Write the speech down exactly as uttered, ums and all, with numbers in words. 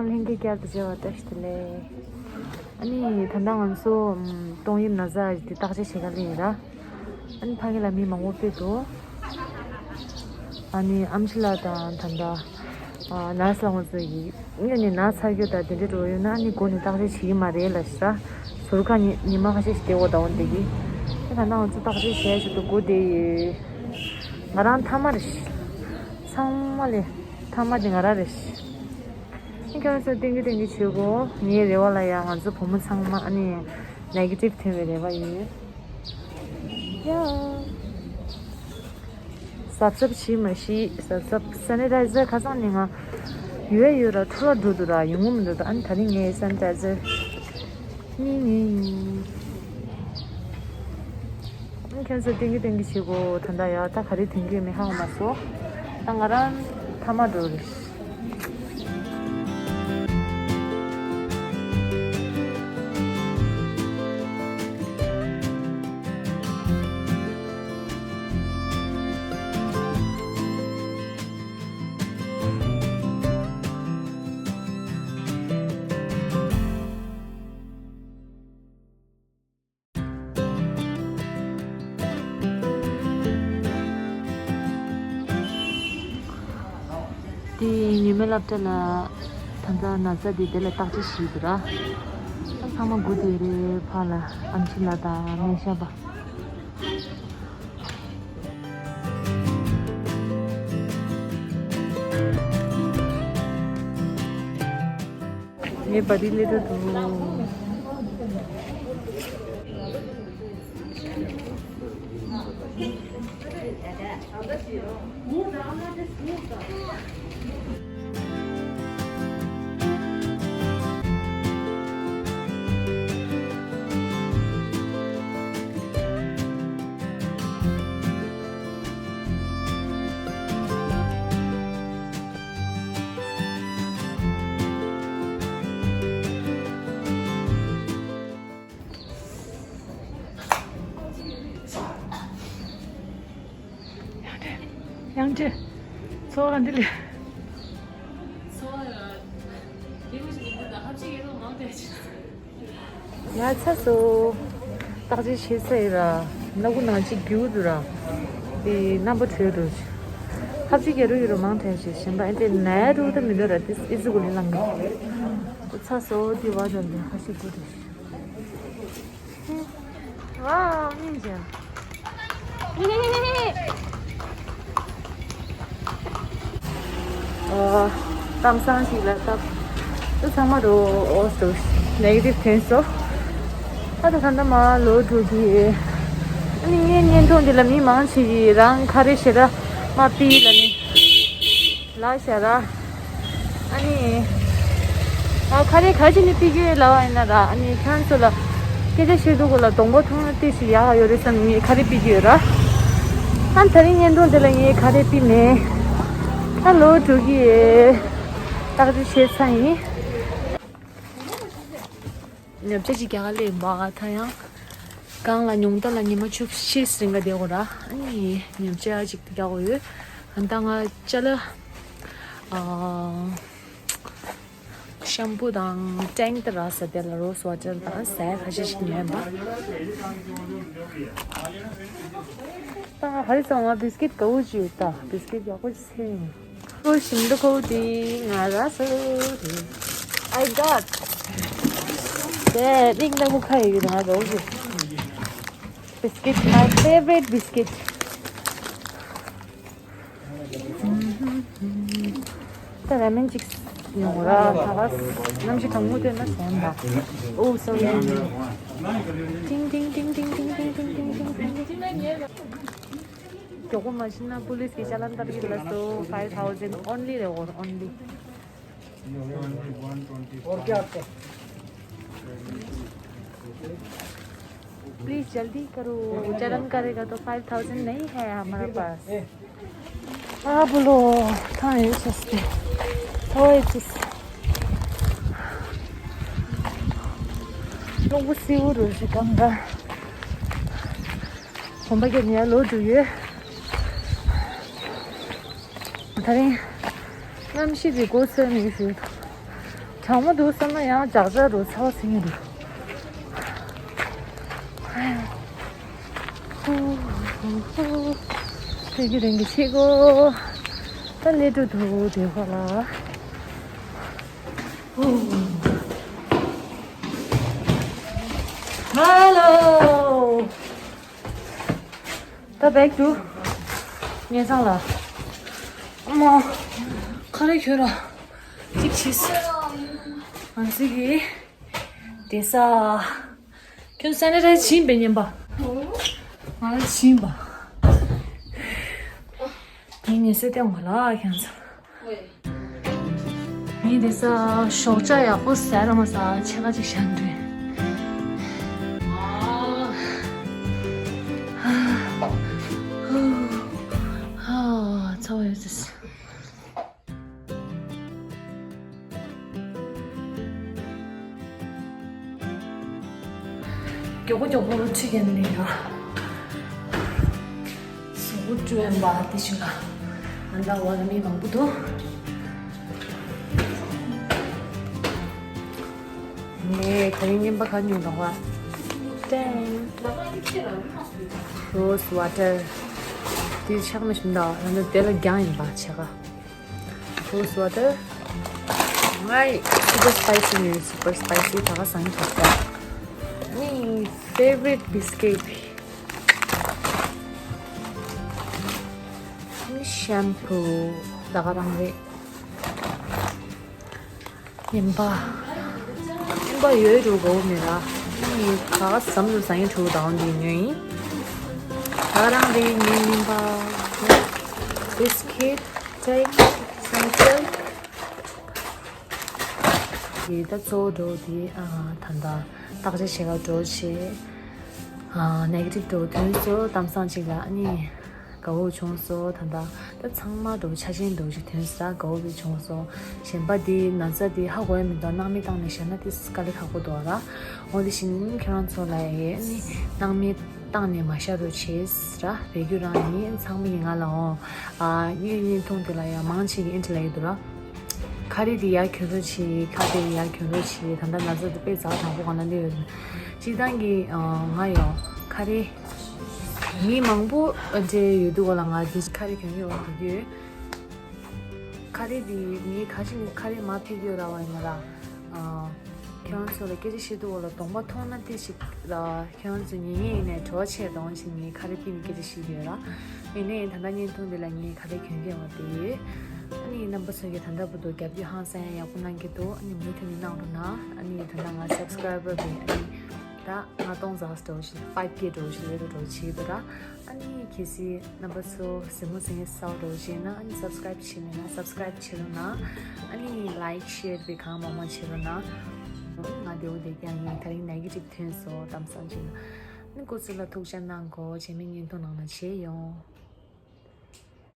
ལྷན་རྒྱས་བསྐྱར་དུ་མཇལ་བ་བཀྲ་ཤིས་བདེ་ལེགས། ཨ་ནི་ད་ལྟ་ང་ཚོ་ཏོག་དབྱིབས་ན་ཚ་འདི་བརྟག་དཔྱད་བྱེད་ག་སླེབས་ཡིན་ར། ཨ་ནི་ཕ་གི་ལ་མི་མང་པོ་ཕེབས་འདུག་ཨ་ནི་ཨེམ་ཆི་ལགས་དང་ད་ལྟ་ནར་སི་ལགས་ང་ཚོ་ཡིས་སྔོན་ནས་ན་ཚ་རྒྱུ་དང་དེ་འདྲའི་འགྲོ་ཡོད་ན་ཨ་ནི་འགོ་ནས་བརྟག་དཔྱད་བྱེད་ཀྱི་མ་རེད་ལབ་ཤག་ཟུར་ཁ་ཉི་ཉི་མ་ཁ་ཤས་ཤིག་བསྡད་དགོས་ད་འོ་འདི་གི། ཨ་ད་ལྟ་ང་ཚོ་བརྟག་དཔྱད་བྱས་བྱས་འདུག་སྒུག་བསྡད་ཡོད། ང་རང་མཐའ་མ་རེད། ཚང་མ་ལས་མཐའ་མ་དེ་ང་རང་རེད། ཁྱེད་རང་ཚོ་ཏན་ཏན་ཏན་ཏན་བྱེད་དགོས། ངའི་རེ་བ་ལ་ཡང་ང་ཚོ་བུ་མོ་ཚང་མ་ཨ་ནི་ནེ་གེ་ཊིབ་ཐོན་པའི་རེ་བ་ཡོད། ཡ། གཟབ་གཟབ་བྱེད་མ་ཤེས། གཟབ་གཟབ། སེ་ནི་ཊའི་ཛར་ཁ་སང་ནས་ང་ཡོད་ཡོད་ར་འཕྲོ་བརླག་འགྲོ་འདུག་ར། ཡོང་གི་མི་འདུག་ད་ཨ་ནི་ད་རིང་ངས་སེ་ནི་ཊའི་ཛར་གཉིས་ཉོས་ཡིན། ཁྱེད་ཚོ་ཏན་གི་ཏན་གི་བྱེད་དགོས། ད་ལྟ་ཡ་ད་ག་རེ་ཐོན་གྱི་ཡོད་མེད་ཧ་གོ་མ་སོང་། ད་ང་རང་མཐའ་མ་འགྲོ་རེད། དེ་ཉི་མའི་སློབ་གྲྭ་ལ་ད་ལྟ་ན་ཚ་དེ་དེ་ལ་བརྟག་དཔྱད་བྱེད་དུ་ར། ད་ཚང་མ་སྒུག་བསྡད་རེད། ཕར་ལ་ཨེམ་ཆི་ལགས་དང་སྨན་ཞབས་པ། ངའི་བ་དེ་སླེབས་འགྲོ་འདུག་ཡང་ཅི། ཚོར་བ་འདི་ལས། ཡ་ཚ་སོ། བརྟག་དཔྱད་བྱེད་ས་ཡིན་ར། སྣ་ཁུག་ནང་ཅིག་རྒྱུག་འདུག་ར། དེ་རྣམ་པ་བྲོས་འགྲོ། ཧབ་ཅིག་རྒྱག་རུ་ཡོད་རུ་མང་དྲན་ཞིག་གཞན་པ་ཨེ་འདྲས་ནད་རུ་ད་མི་འདུག་ར། དེ་ཨི་ཟི་གུ་ལི་ལང་གི། ཚ་སོ་དེ་བ་དང་ལས་ཁ་ཤས་དགོས་རེད། ཝའོ། སྙིང་རྗེ། ཨ། གཏམ་བཟང་ཞིག་ལ་སྟབས། ད་ཚང་མ་རོ་ཨོ་སོ་ནེ་གེ་ཊིབ་ཐོན་སོང་། ཨ་ད་ད་ལྟ་མར་ལོག་འགྲོ་གི། ཨ་ནི་ངའི་བརྙན་ཐུང་འདི་ལ་མི་མང་ཞིག་གིས་རང་ཁ་རས་ཞེ་དྲག་མ་ཕུད་ལབ་ནི། ལབ་ཤག་ར། ཨ་ནི། ཨ་ཁ་རས་ག་རེ་བྱས་ནས་ཕུད་ཀྱི་ཡོད་ལབ་པ་ཡིན་ན་ར། ཨ་ནི་ཁྱེད་རང་ཚོ་ལ་སྐད་ཆ་བཤད་དུས་སྐོར་ལ་གདོང་པ་མཐོང་ན་ཏོག་ཙམ་ཡག་ག་ཡོད་རེད་བསམ་ངས་ཁ་རས་ཕུད་ཀྱི་ཡོད་ར། ཨ་ད་རིང་བརྙན་ཐུང་དེ་ལ་ངས་ཁ་རས་ཕུད་མེད། ཨ་ལོག་འགྲོ་གི་ཡོད། བརྟག་དཔྱད་བྱས་ཚར་ཡིན། ཉོ་ཆ་ཅིག་རྒྱག་ག་སླེབས་ཡིན་པ། ད་ཡང་གང་ལ་ཉུང་མཐའ་ལ་ཉི་མ་བཅུ་བཞི་རིང་ག་བསྡད་དགོས་ར། ཨ་ནི་ཉོ་ཆ་ཅིག་རྒྱག་དགོས་ཡོད། ད་ང་ཅ་ལག་ཨ། ཤམ་པུ་དང་ཊེང་ཏི་ར་ཟེར་དེ་ལ་རོ་སི་ཝ་ཊར་དང་ཟས་ཁ་ཤས་ཤིག་ཉོས་པ། ད་ང་ག་རེ་བཙོང་བ། བིས་ཀིཊ་དགའ་བོ་ཅིག་ཡོད་ད། བིས་ཀིཊ་ཡག་པོ་ཅིག་ཟེར་ཡོང་། ཁོ་ཞིམ་འདུག་ཁོ་དེ་ང་ར་སོ་དེ། I got དེ་རིགས་ལ་མུ་ཁ་ཡི་ང་རོ་ཅིག། Biscuit, my favorite biscuit. ད་ར་མེན་ཅིག་ཡོང་ར། ད་ག་གནམ་གཤིས་གྲང་མོ་དེ་ན་སོང་ད། Oh, sorry. ཏིང་ཏིང་། མགྱོགས་པོ་མ་ཕྱིན་ན་པུ་ལིས་ཀྱིས་ཅ་ལན་བཏབ་ཀྱི་ལ་སོ། Five thousand only རེད་འོ། Only. और क्या आपका? प्लीज जल्दी करो, चालान करेगा तो फाइव थाउजेंड नहीं है हमारे पास। ཨ་བུ་ལོ། ཐང་ཡོད་ས་སྟེ། ཐོ་ཡོད་ཅིས། ལོག་པ་སིའུ་རུ་ཞིག་གང་ག་གོམ་པ་བརྒྱབ་ནས་ལོག་འགྲོ་ཡོད། ད་རིང་གནམ་གཤིས་དེ་གོ་ཚོད་མི་ཞུ། གྲང་མོ་འདུག་བསམ་ན་ཡང་འཇག་འཇག་འདུག་ཚ་བ་ཚིག་ངེ་འདུག་ཧུ་ཧུ་ཧུ། དེ་གི་རིང་གི་ཆེ་གོ། ད་ལས་འགྲོ་འདུག་དེ་ཧོ་ལ། ཧུ། ཧ་ལོ། ད་back to ངེད་ཚང་ལ། ཨ་མ། ཁ་རས་གྱོན་ར། གཅིག་བྱས། ང་ཚོ་གི་བསྡད་ས། ཁྱོད་sanitize་བྱིན་པས་ཉན་པ། ང་ལ་བྱིན་པ། ངས་ཉན་སའི་སྟེང་མ་ལ་ཁྱོད་ཚོ། ངས་དེ་ས་ཞོགས་ཇ་ཡག་པོ་ཟས་ར་མ་ཟ་ཕྱེད་ཀ་ཅིག་བཞག་འདུག་ཨ། ཨ། ཚ་བ་ཡོད་ཟེར། མགྱོགས་པོ་མགྱོགས་པོ་ཁྲིད་ཀྱི་ནི་ཡོད། གཟུགས་པོ་བཀྲུ་ཡན་པ་དེ་ཞུ་ལ། ཨ་མདའ་བ་ལ་མི་མང་པོ་འདུག་ངས་ད་རིང་རྔན་པ་ག་ཉོས་འདུག་བ། ཏེང་། Rose water། དེ་ཆགས་མི་ཤིན་ད་ཡང་ན་དེ་ལ་རྒྱང་ཡིན་པ་ཆེ་ག Rose water། ངའི་super spicy ནི་super spicy ད་ག་སང་ཐོག་ད། ནི་favorite biscuit། ནི་shampoo ད་ག་རང་རེད། ཡིན་པ། ཡིན་པ་ཡོད་རུ་གོ་མེད་ལ། ནི་ད་ག་སམ་རུ་ཟ་ཡིན་ཁྲུ་དང་འདི་ཉོས་ཡིན། ད་ག་རང་རེད་ངའི་ཡིན་པ། biscuit take sample། ཡི་ད་གཙོ་བོ་འགྲོ་དེ་ཨ་ད་ད་བརྟག་དཔྱད་བྱེད་ག་འགྲོ་ཆེ། ཨ་negative འགྲོ་དོན་གཙོ་གཏམ་བཟང་ཅིག་ལ་ཨ་ནི་དགའ་བོ་བྱུང་སོ། ད་ད་ད་ཚང་མ་འགྲོ་ཆ་ཆེན་འགྲོ་ཞིག་དོན་ས་དགའ་བོ་བི་བྱུང་སོ། གཞན་པ་དེ་ན་ཚ་དེ་ཧ་གོ་ཡ་མི་འདུག་སྣང་མེད་བཏང་ནས་བཞག་ན་དེ་དཀའ་ལས་ཁག་པོ་འདུག་ར། འོ་དེ་བཞིན་ཁྱེད་རང་ཚོ་ལ་ཡ་ཨ་ནི་སྣང་མེད་བཏང་ནས་མ་བཞག་རོགས་བྱེད་ར། བེད་སྐྱོད་རང་ཡིན། ཚང་མ་ཡིན་ང་ལ་འོང་། ཨ་ངའི་བརྙན་ཐུང་དེ་ལ་ཡ་མང་ཆེ་གི་ཨིན་ཊི་ལ་ཡོད་འདུག་ར། ཁ་རི་དེ་ཡར་གྱོན་རོགས་བྱེད། ཁ་དེ་ཡར་གྱོན་རོགས་བྱེད། ད་ལྟ་ན་ཚ་དེ་དཔེ་ཛ་དྲག་པོ་གང་ན་སླེབས་ཡོད། སྤྱིར་བཏང་གི་ང་ཡོང་ཁ་རི་མི་མང་པོ་འདྲེ་ཡོད་འདུག་ག་ལ། ང་དེ་ཁ་རི་གྱོན་ཡོད་འདུག་གི། ཁ་རི་དེ་ངའི་ཁ་ཞིག་ནས་ཁ་རི་མ་ཕེབས་ཡོད་ར་བ་ཡིན་ན་ར། ཁྱེད་རང་ཚོ་ལ་སྐད་ཆ་བཤད་དུས་འོག་ལ་གདོང་པ་མཐོང་ན་ཏི་ཞིག་ལ་ཁྱེད་རང་ཚོ་ཉན་ཉན་ཡིན་ནའི་བྲོ་བ་ཆེ་གདོང་ཞིག་ངའི་ཁ་རི་ཕིན་སྐད་ཆ་བཤད་ཡོད་ར། ཡིན་ནའི་ད་ལྟ་བརྙན་ཐུང་འདི་ལ་ངའི་ཁ་རི་གྱོན་གྱི་ཡོད་དེ་ཡོད། ཨ་ནི་རྣམ་པ་ཚོ་གིས་ད་ལྟ་བར་དུ་རྒྱབ་སྐྱོར་ཧང་སང་ཡག་པོ་གནང་གི་འདུག་ཨ་ནི་མུ་མཐུད་ནས་གནང་རོགས་གནང་། ཨ་ནི་ད་ལྟ་ང་སབ་སི་ཀ་རའི་བར་བས་ཨ་ནི་ད་ལྔ་སྟོང་ཙམ་འགྲོ་བཞིན་ཕའིབ་ཀེ་འགྲོ་བཞིན་ཡོད་འགྲོ་བྱེད་འདུག་ར། ཨ་ནི་གལ་སྲིད་རྣམ་པ་ཚོ་གཟིགས་མོ་གཟིགས་མཁན་གསར་པ་འདྲ་བོ་ཞིག་ཡིན་ན་ཨ་ནི་སབ་སི་ཀ་རའིབ་བྱས་མེད་ན་སབ་སི་ཀ་རའིབ་བྱེད་རོགས་གནང་། ཨ་ནི་ལའིག་ཤེར་བི་གང་མང་མང་བྱེད་རོགས་གནང་། ང་བདེ་པོ་བསྡད་ཀྱང་ཡིན། དེ་རིང་ནེ་གེ་ཊིབ་ཐོན་སོང་། གཏམ་བཟང་ཅིག་ཨ་ནི་སྐུ་གཟུགས་ལ་ཐུགས་ཅག་གནང་གོ། རྗེས་མའི་བརྙན་ཐུང་ནང་ལ་མཇལ་ཡོང་།